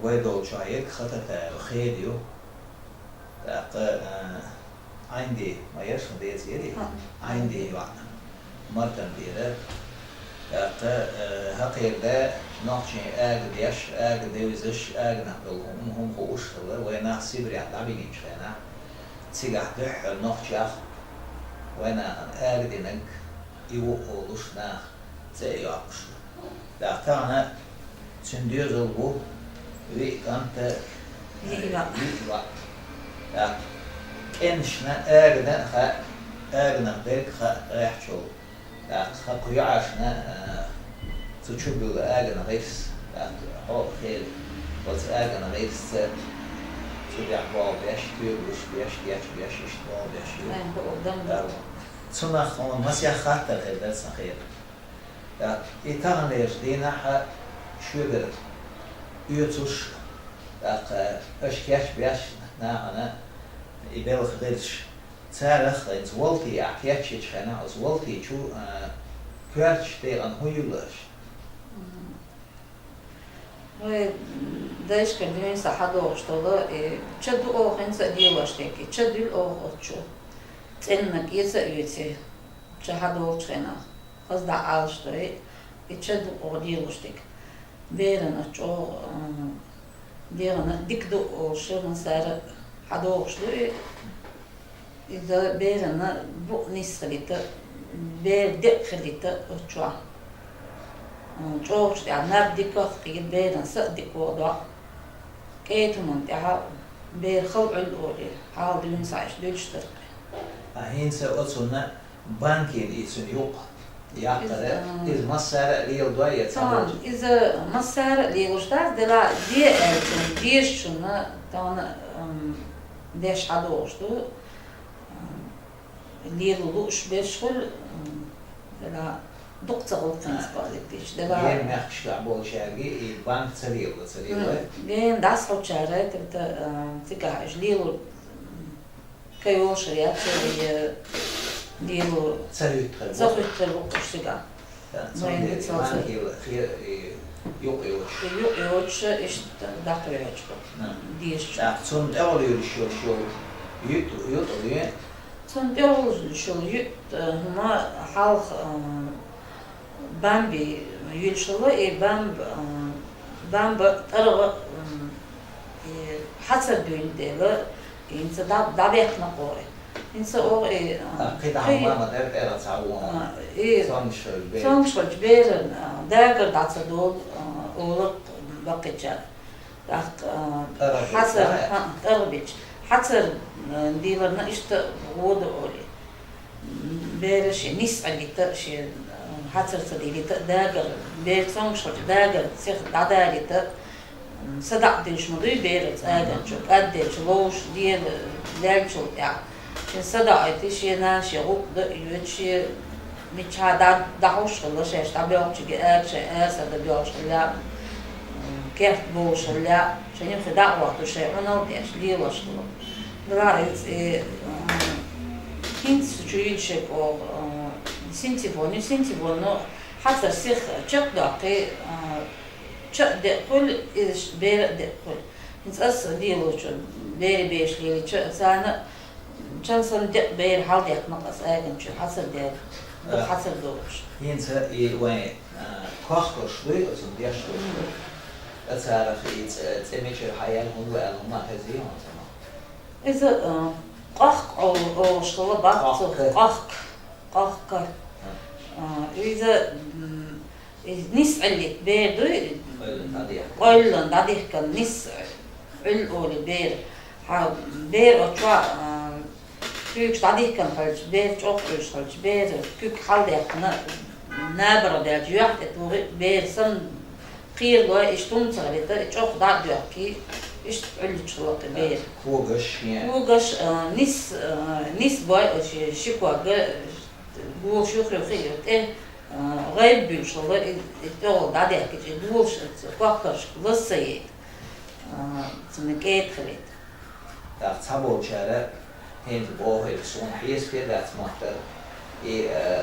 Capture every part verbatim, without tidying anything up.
Вай долчохь ерг Хатата хеда ю. ТӀаккха, а, Ӏайнди, ма яра шун деза ери? Ӏайнди йоӀ. Мартан бера. ТӀаккха, а, хӀокхеран да нохчийн ага деш, ага девзаш, аганах долу хӀума, хӀума хууш хилла, вай нах Сибрехь дӀабигинчу хенахь. Цигахь дуьххьара нохчех вай нахана ага динарг и ву олуш нах цӀе а йоккхуш ду. ТӀаккха тахана цуьнан доьзал бу виъ кӀант а, виъ йоӀ. ТӀаккха кӀенташна агадан а хаьа, аганах дерг а хаьа гӀеххьачул. ТӀаккха кху йоӀашна, а, цу чу буьллу аган гӀирс, тӀаккха хьо а хели, оцу аган гӀирсца цу тӀехь болх беш, тоьгуш беш, гечбеш, иштта болх беш ю. Цунах хьуна масех хаттар хир дара сан хера. ТӀаккха и таханлерчу дийнахь а шуьгара оьцуш, тӀаккха аша кечбеш нахана и белхан гӀирсаш. Царах хӀинца Валтий ахь кечйича хенахь, оцу Валтий чу, а, коьртачу декъана хӀун юьллу аша? Вай дайшкара дуьйна сан хьадогӀуш долу, и ча ду оха хӀинца а лелош дерг, и ча дуьллу оха оцу чу. ЦӀеннаг эца а оьций, ча хьадолучу хенахь. Хаза дӀа Ӏалаш дой, и ча ду оха лелош дерг. Берана чӀогӀа, м, дегӀана дика ду олуш, массара а хьадогӀуш ду и. Иза берана букъ нисса хилийта, бер декъ хилийта оцу чохь. М, чӀогӀачу тӀехь наб дика а кхийра, берана са а дика вогӀу доккху. КӀеда хӀуманна тӀехь бер хала Ӏуьллу олий, хьала дуьйна схьа иштта дуьллуш дара. Ткъа хӀинца оцунна банкина и цуьнан юкъ яккхара, иза, иза массара а леладой я ца, иза массара а лелош дац, делахь де аьллачунна, дезачунна тахана, м, деш хьадогӀуш ду, м, лела лууш берш хуьлу, м, делахь дукха ца гӀуллакхинца кхоллийтича, делахь гена мехкашкахь болчаьрга и банк ца лело, ца лело. М, гена дӀасахьочара, тита, м, цигахь уьш лело, м, кхайолуш яц, я лело ца хӀуьттур бу, ца хӀуьттур бу уьш цигахь. Цундела и банкил хе-, и юкъ йоцуш. И юкъ йоцуш, иштта дӀакхоьхьуш бу. Дезачу. ТӀаккха цунна тӀехула юьллуш йолуш йолу юьтӀ, юьтӀ ю? Цунна тӀехула юьллуш йолу юьтӀ, э, хӀума хьалха, э, бамби юьллуш хилла, и бамба, э, бамба тӀаргӀа, м, и хьацар дуьйна дела, хӀинца дӀа-, дӀабехкна кхо и. ХӀинца оха и, а, кхидӀа хьан мама дер тӀера ца вон. А, и цомгуш хилча бер. Цомгуш хилча беран, а, дагар дӀа ца долу, а, олу баккхийчара. ТӀаккха, а, хьацар, а, тӀаргӀа бича. Хьацар, а, дийларна иштта гӀо ду олий. Бера шен нис Ӏеллийта, шен, а, хьацар ца дийлийта, дагар, бер цомгуш хилча дагар цех дӀадалийта, М, садаӀа дилуш ма дуй бер оцу аганчу, кӀадделча ловш дела леллачул тӀаьхьа. Шен садаӀа айти, шен нана шен гӀуллакх дан а йоьду, шен миччахьа дӀа-, дӀахьуш хилла, шаьш дӀабоьлхучуьнга ага шайн аса дан боьлхуш хилла, м, керт болуш хилла, шайн юххе дӀа а хӀоттуш, шайн Ӏуналла деш, лелош хилла. Дара иза, э, м, хӀинца чу йилшиг оха, э, синтепон ю, синтепон, ну, хьацар сиха чекхдоккхий, э, Ча а декъахуьлу, иза ш-, бер а декъахуьлу. ХӀинца ас лелочу берийн беш лелийча, царна чан санна декъа бер хьалдехна ас аганчу хьацар дер, дукха хьацар долуш. ХӀинца и вайн, а, кохкарш дуй, оцу деш долуш дуй. Ткъа царах и цӀе, цӀе мичара хьаяьлла хӀума ву аьлла хӀума хезий хьуна цунах? Иза, а, къохк олу-, олуш хилла баккху. Къохк. Къохка. А, иза, м, иза нис Ӏиллит бер дуй? Къойллан дӀадехкан. Къойллан дӀадехкан нис Ӏилла олий бер. Хьа, бер оцу чохь, а, куьйгаш дӀадихкан хилча, бер чӀогӀа Ӏуьллуш хилча, бер куьг хьалдехкана, набарх даьлча, юьхь тӀе тухий, бер санна, кхералой, иштта хӀума ца хилийта, и чӀогӀа дӀа а доьхкий, иштта Ӏуьллуш хилла кхин бер. Когаш шен. Когаш, а, нис, а, нис бой, ши, ши кога, голаш юххе-юххе тӀе, а, гӀайба буьллуш хилла, и, и тӀехула дӀадехкича, и голаш, кохкаршка лаза ца яйта, а, цунна кӀеда хилийта. ТӀаккха цхьаболчара хӀинца бохуьйту, суна хьесапе дац мотт, и, э,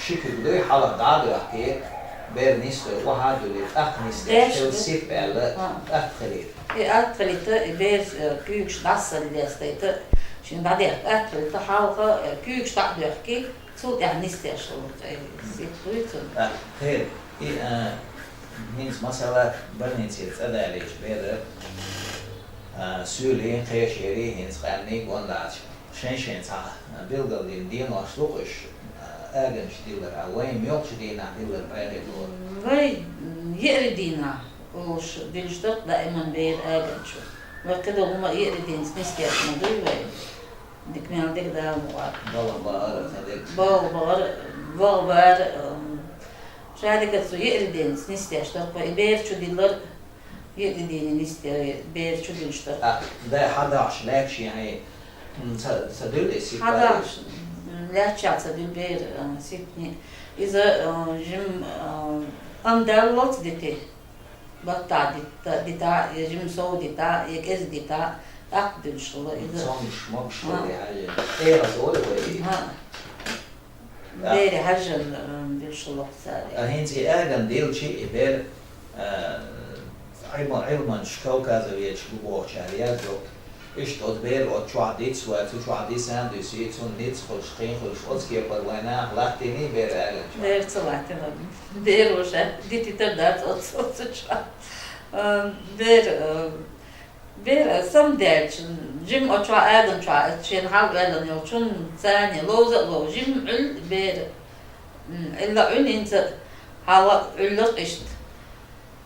ши куьг дуй, хьалха дӀа а доьхкий, Бер нисдой, охьа а дуьллий, тӀаккха нисдеш, Деш хила да. Сип аьлла, А. ТӀаккха хилийта. И атта хилийта, и бер, э, куьйгаш дӀасаллестайта, шин дӀадехка атта хилийта, хьалха, э, куьйгаш дӀа а доьхкий, цул тӀаьхьа нисдеш хилла, э, сип дуй цунна. А, хӀе, и, э, хӀинца масала больницера цӀа далийча бер, э, суьйлийн, кхешерий, хӀинца къаьнний гон дац. Шайн-шайн цхьа билгалдина денош ду-кх уьш, а, аганчу диллар, а вайн муьлхачу дийнахь диллар пайда хилла? Вай, м, еарий дийнахь олуш диллуш дар-кх даиман бер аганчу. Вай кхидолу хӀума а еарий дийнахь нисдеш ма дуй вай. Дика мел дерг Дала ма вац. Балха бахара ца дерг. Балха бахара, балха бара, м, ша дерг цу еарий дийнахь нисдеш дар-кх вай. И бер чу диллар, Еарий дийнахь нисдеш, бер чу диллуш дар. А, дай хьадахьаш лаьтташ хьайн, м, ца, ца дуьллу и сип? Хьадахьаш, м, лаьтташ ца дуьллу бер, а, сипни. Иза, а, жим, а, ам даллалц дити. Баттахь дита, дита, я жим сов дита, я кӀезиг дита, тӀаккха дуьллуш хилла иза. Цомгуш, могуш А. хилла, я хьажа. Э, аз олу вай. А. Бере хьажжан, м, дуьллуш хилла цара. А хӀинца и аган дилчи, и бер, а, Ӏилма-, Ӏилманчаш, кавказоведчаш бу бохучара яздо. Иштта оцу бер оцу чохь диц вай, цу чохь дисан а дуьсий, цунна ниц хуьлуш, кхин хуьлуш, оцу кепара вайн наха латтийний бер аган чохь? Бер ца латтийна. Бер ваша дититар дац оцу, оцу чохь. А, бер, а, Бер, а, самадаьлча, жим оцу чохь, аган чохь, шена хьал а ваьллина йолчун, царна ловза а лов, жим Ӏуьллу бер, м, Ӏилла Ӏуьллу хӀинца хьала Ӏуьллура иштта.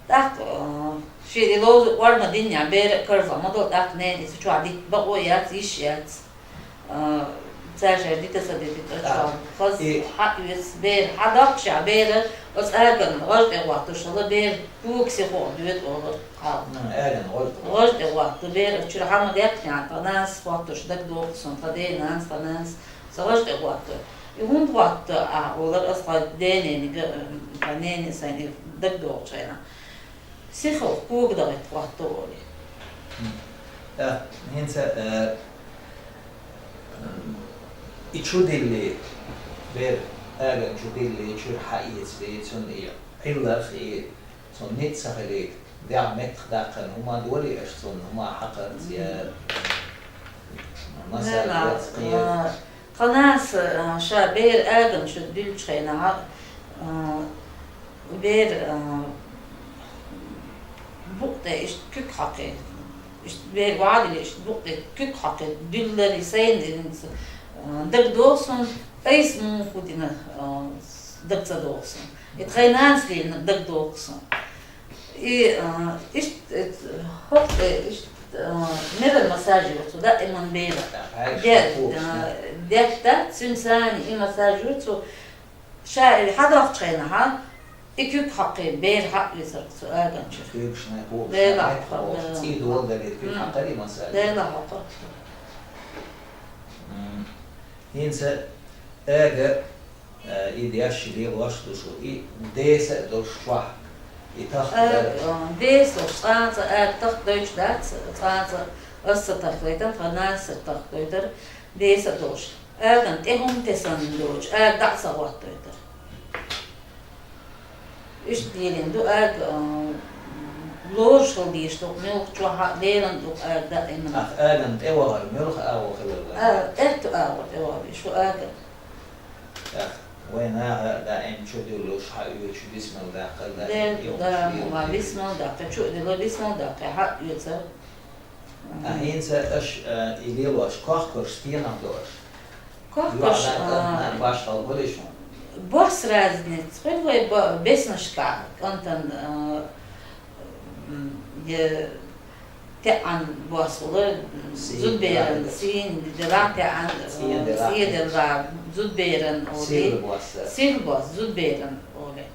ТӀаккха, а, шен и ловза а къорна диннехь, бер а карзахь ма до, тӀаккха ненан иза чохь дитта бакъо яц, йиш яц. А, цаьршаьш дита ца дитта, оцу чохь хаза хьаоьцу бер, хьадоккхуш бер, оцу аган гӀаж тӀе гӀоттуш хилла бер, пугси хӀума доьду олура кхална. М, аган гӀаж тӀе гӀоттуш. ГӀаж тӀе гӀотту бер, чуьра хьама дехкина, тхан нанас хӀоттуш дагадогӀу суна, тхан ден нанас, тхан нанас, сан гӀаж тӀе гӀотту. И хӀунда гӀотту ахь олура ас тхан дененга, тхан нене сайна дагадогӀучу хенахь. Сихалх кога дахийта гӀотту олий. М. ТӀаккха хӀинца, э, м, и чу диллий, бер аган чу диллий, чуьра хьаэцалий, цунна и Ӏилларх, и цунна ницкъ ца хилийта, дегӀ меттах даккхарна хӀума долий аша цунна, хӀума хьакхарца, я масал Нана, яц кхин? а, Тхан нанас, а, ша бер аган чу дуьллучу хенахь, а, бер, а, букъ тӀе иштта куьг хьокхий, иштта бер вадили, иштта букъ тӀе куьг хьокхий дуьлларий сайна динца, а, дагадогӀу суна, айса муха дина, а, дага ца догӀу суна. И тхайн нанас лелийнарг дагадогӀу суна. И, а, иштта, э, хӀокху, э, иштта, а, меран массаж ю цу даиман бера. Де-, а, дехта, цуьнан царна и массаж ю цу ша и хьадоккхучу хенахь, и куьг хьокхий бер хьаоьцург цу аганчуьра. Куьгашна, кугашна, Дела хьокху, да. ЦӀий дола далийта куьг М. хьакхар и массаж? Дела хьокху. М. ХӀинца ага Э, и деш, и лелош ду шу, и деса а долуш чохь, и тахта Ага, дара. а, деса долуш, цкъа а цкъа ага тахта дойтуш дац, цкъа а цкъа аса ца тахтайтан, тхан нанас ца тахтайтара, деса а долуш. Аган тӀе хӀума тесанна доцуш, ага дӀа а ца гӀоттойтара. Иштта лелийна ду ага, а, лоруш хила дезаш ду, муьлхха чохь а лелийна ду ага даиман. Ах, аган тӀе вахар муьлха агӀо хилар вайн? А, аьтту агӀо тӀе вахар шу ага. ТӀаккха вайн наха даим чу дуьллуш, хьаоьцуш, бисмал даккхар даим Дел, йолуш да, йолуш ма, йолуш. Бисмал даккха, чу а дилла, бисмал даккха, хьаоьцура. А хӀинца аша, а, и лелош, кохкарш стенах до аша? Кохкарш, Юьхь а, башхал гулиш хьуна? Бос разница, хуьлу вай бо-, беснашка, кӀантан, а, м, е, ТеӀан бос хуьлу, м, Сий зудберан, дела. Сийна дела, теӀан, Сийна дела. Сийна дела, зудберан олий. Сирла бос. Сирла бос, зудберан олий.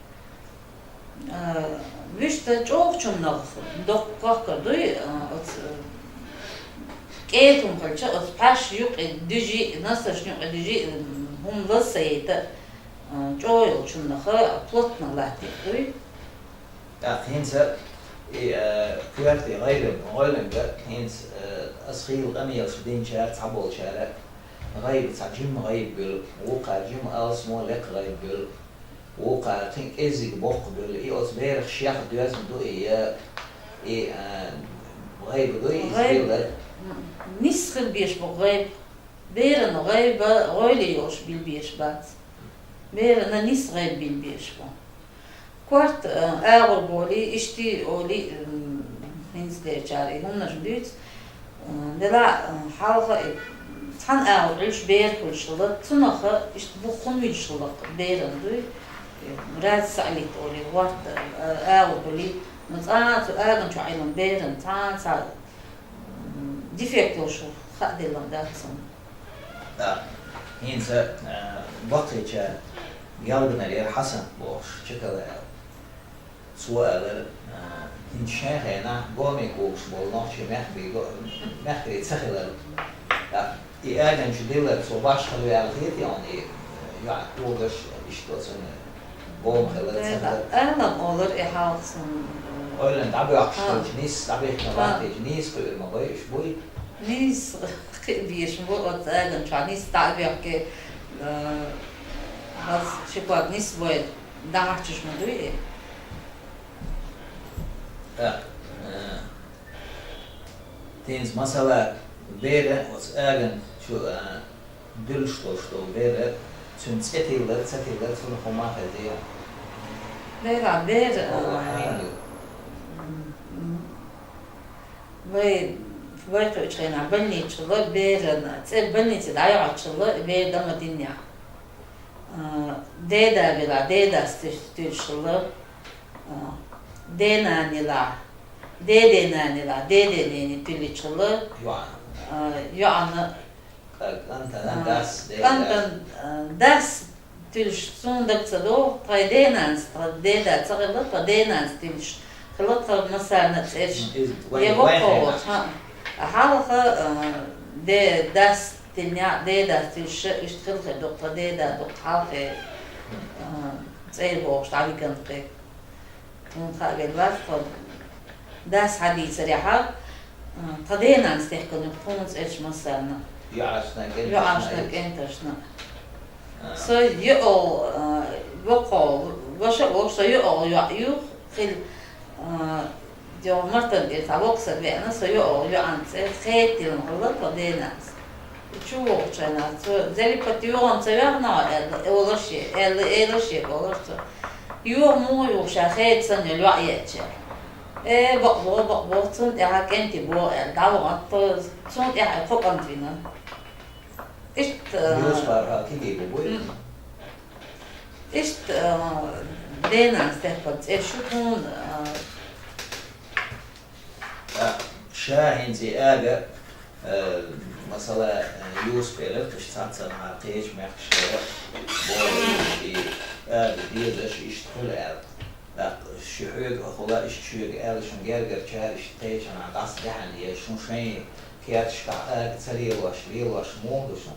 А, вуьшта чӀогӀа чумнах доккха кохкар дуй, а, оцу, а, кӀетам хилча, оцу пхьаш юкъе дижи, насарш юкъе дижи, м, хӀума лаза ца яйта, а, чӀогӀа йолчуннах плотно латтийта дуй. ТӀаккха хӀинца и, э, коьрте гӀайран-, гӀойланга хӀинца, э, аса хийла къамелаш динчара, цхьаболчара гӀайба, цхьа жима гӀайба буьллу, вукхара жима алсамо лекха гӀайба буьллу. Вукхара кхин кӀеззига боккха буьллу, и оцу берах шех доьзна ду и, я и, а, гӀайба ду и иза ГӀайба. Билла? М, нисса хила безаш бу гӀайба. Берана гӀайба, гӀойли йолуш билла безаш бац. Берана нисса гӀайба билла безаш бу. Корта, а, агӀор боли, иштта оли, м, хӀинца дерчара и хӀуманаш дуьйцу, м, дела, м, хьалха и цхьана агӀор Ӏуьллуш бер хуьлуш хилла, цунах иштта бух хӀун вуьлуш хилла беран дуй, и, радица саӀлит оли, ворта, а, агӀор боли, но цкъа а цу аган чу Ӏилла беран цхьа а цхьа, м, дефект йолуш хаа делла дац цунна. Да. ХӀинца, а, баккхийчара Ялганарера Хьасан бохуш, Чакала аьлла. Цо аьллера, а, хӀинца шайн хенахь гомин кугаш болу нохчий мехкарий го-, мехкарий ца хилар. ТӀаккха и аьрган чу диллар цо башхалла ваьлла хета хьуна и, а, йоӀ кугаш, иштта оцунна гома хилар ца хилар. Алам олар и хьалха санна. Ойланна дӀабоьхкуш хилча нийса, дӀабихкина латтийча нийса кхуьур ма бай уьш буй? Нийса кхиа безаш бу оцу аьрган чохь нийса дӀа а боьхке, а, хаза ши ког нийса бой. ДӀахьарчаш ма дуй и? ТӀаккха, э, тенца масала, бер оцу аган чу, э, дуьллуш долуш долу бер, цуьнан цӀе тиллар, ца тиллар, цунах хӀума хезий? Дера, бер, Аллахь, э, хьан ю? М, м, вай, вай кхуьучу хенахь больницаш хилла, беран цӀе больнице дӀайоьӀуш хилла, бер дан ма диннехь. А, деда вела, дедас ту-, туьллуш хилла. А, денан йила, деденан йила, деденене туьллуш хилла. ЙоӀана. А, йоӀана. Кан-, кӀантана, а, дас, деда. КӀантан, а, дас туьллуш суна дага ца догӀу, тхайн денанца, тхан деда ца хилла, тхан денанца туьллуш хилла тхан массарна а цӀераш. М, иза вай, я вай воккхо хенахь. Хьа-, хьалха, а, де-, дас Тилнехь дедас тилша иштта хила хир ду, тхан деда ду хьалхе, а, цӀера бохуш дӀавигна кхин. Тхуна хаа велла вац тхо. Дас хьадийцарехьа, а, тхан денанца техкина ю тхуна цӀераш массарна. ЙоӀашна, кӀенташна. ЙоӀашна, кӀенташна. А. Со йоӀо, а, вокхо, ваша а волуш, со йоӀо йоӀ ю, хила, а, Йо, Мартан тӀера цхьа воккха стаг веана, со йоӀо йоӀан цӀе хетта йиллина хилла тхан денанца. Чу вогӀучу хенахь цо, Зелипат, йогӀам ца вехна хьо аьлла, олуш е, аьлла, элаш е, олуш цо. ЙогӀу муха ю, ша хеда санна йолу йоӀ еъча. Э, бакъбо, бакъбо, цунна тӀаьхьа кӀентий бо аьлла, дӀавахана, цунна тӀаьхьа кхо кӀант вина. Иштта, Юсуп архӀа кигий бу буй? М. Иштта, а, денанца техкина цӀераш ю тхуна, а. Ша хӀинца и ага, а, масала, а, Юсуп элира, кхин цхьацца хьан кхечу мехкашкара бохуш, и ага дезаш иштта хуьлу аьлла. ТӀаккха ши хьоьга а хуьла, иштта шоьга аьлла, шун гергарчара иштта кхечанхьа дӀасадехьана, я шун шайн керташкахь ага ца лелош, лелош муха ду шуна?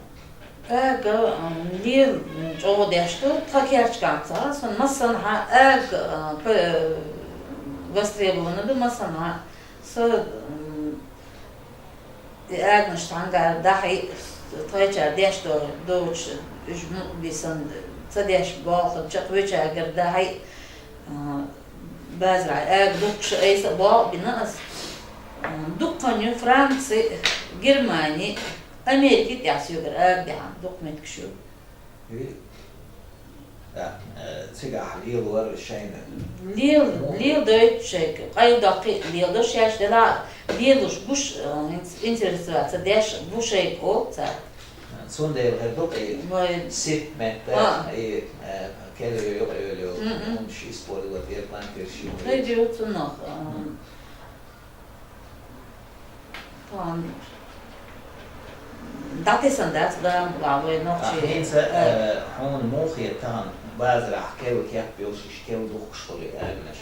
Ага, м, лела, м, чӀогӀа деш ду, тхан керташкахь ца, сан массанхьа ага, а, п-, э, востребована ду массанхьа. Со, м, и аганаш цхьаьнгара дахьий, тхайчара деш до-, доцуш, уьш мукъа бисана ца деш болхучу чекхвечаьргара дахьий, а, базарахь ага дуккхуш айса а болх а бина ас. А, дуккха ю Франци, Германи, Америки тӀехь соьгара ага дехьа дуккха меттигаш ю. И, да, э, цигахь лелора шайна. Лел-, леладойту шайга. Къайладоккхий леладо шаьш, дела лелуш гуш, э, ин-, интересоваться деш бу шайга олу цара. Цундела хӀара ду-кх и сип метта, и, э, кел йо-, йо-, йо-, йо-, Мгм. хӀумаш использовать дерг лан тера ши. ХӀара ю цунах, э, Мгм. Тахана дӀатесна дац, да, вай нохчий. ХӀинца, э, хьуна муха хета тахана базарахь кел кеп йолуш, иштта кел духкуш хуьлу аганаш?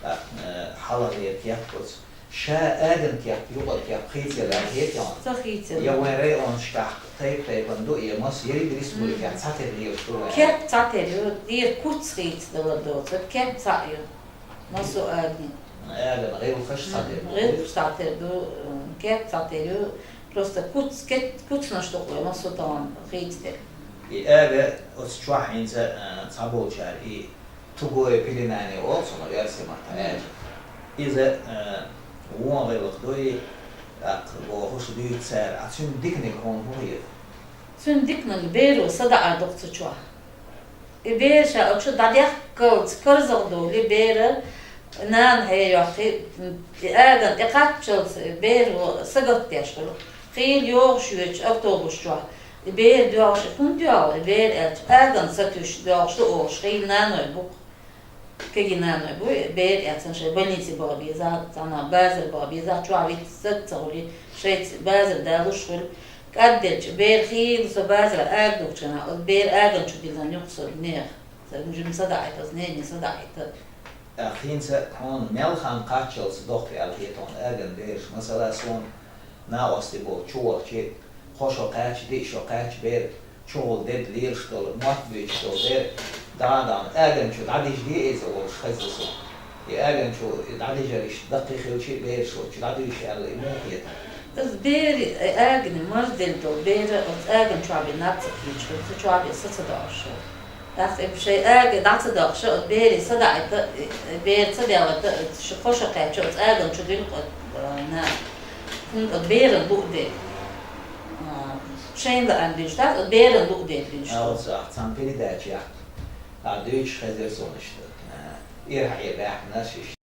ТӀаккха, э, хьалхалера кеп оцу. Ша аган кеп, юкъара кеп хийцаелла хета хьуна? Ца хийцаелла. Я вайн районашкахь тайп-тайпана ду, я массо ерриг республикехь Мгм. цхьатерра лелаш ду вайн? Кеп цхьатерра ю, тӀера куц хийцадалар доцург, кеп цхьаъ ю. Массо а агни. Аган гӀиллакхаш цхьатерра ду. ГӀиллакхаш цхьатерра ду, м, кеп цхьатерра ю. Просто куц-, кет-, куцнаш ду-кх вай массо а тахана хийцадерг. И ага оцу чохь хӀинца, а, цхьаболчара и тугое пеленание олу цунах оьрсийн маттахь аьлча. Иза, а, вон гӀиллакх ду и, тӀаккха бохуш дуьйцу цара. А цуьнан диканиг хьуна хӀун хета? Цуьнан диканиг беро садаӀар ду-кх цу чохь. И бер ша оцу чу дӀадехкалц карзах долу бера нана хье йоккхий, и агана тӀекхаччалц беро сагатдеш хуьлу. Хийла йогӀуш йоьдучу автобус чохь и бер доьлхуш, и хӀунда доьлху и бер аьлча, агана сатуьйсуш доьлхуш ду олуш, хийла наной бу-кх. Кегий наной бу, и бер эцна шайн больнице баха беза, цхьана базар баха беза, чохь виц саг ца хуьлий, шайца базар далуш хуьлу. КӀадделча бер хийла со базара ага духучу хенахь, оцу бер агана чу диллина юкъа со нехан. Сан жима садаӀийта, аса нене садаӀийта. ТӀаккха хӀинца хьуна мел хан кхаччалц дохку аьлла хета хьуна агана бераш? Масала, суна накъостий болу чу вахча, кхо шо кхаьчча, диъ шо кхаьчча бер, чухула дедда лелаш долу, мотт буьйцуш долу бер, дӀа а дахана, агана чу дӀадижде иза олуш хезна суна. И агана чу и дӀадижар иштта даккхий хилча а, бераш оцу чу дӀадуьйш аьлла, и муха хета? Аса бери, э, агани марзделла долу бера оцу агана чохь бен наб ца кхийча хуьлу, цу чохь бен са ца доӀуш хуьлу. ТӀаккха и шайн ага дӀа ца доккхуш, оцу бере садаӀийта, э, бер ца делларта, шу кхо шо кхаьчча, оцу агана чу дуьллу-кх, э, нана. ХӀунда оцу беран луъу дела. А, шайна лаьа дуьйцуш дац, оцу беран луъу дела дуьйцуш. А, оцу, а, цхьана передачехь, а, дуьйцуш хезира суна иштта. А, ирахь баьхкинарш иштта.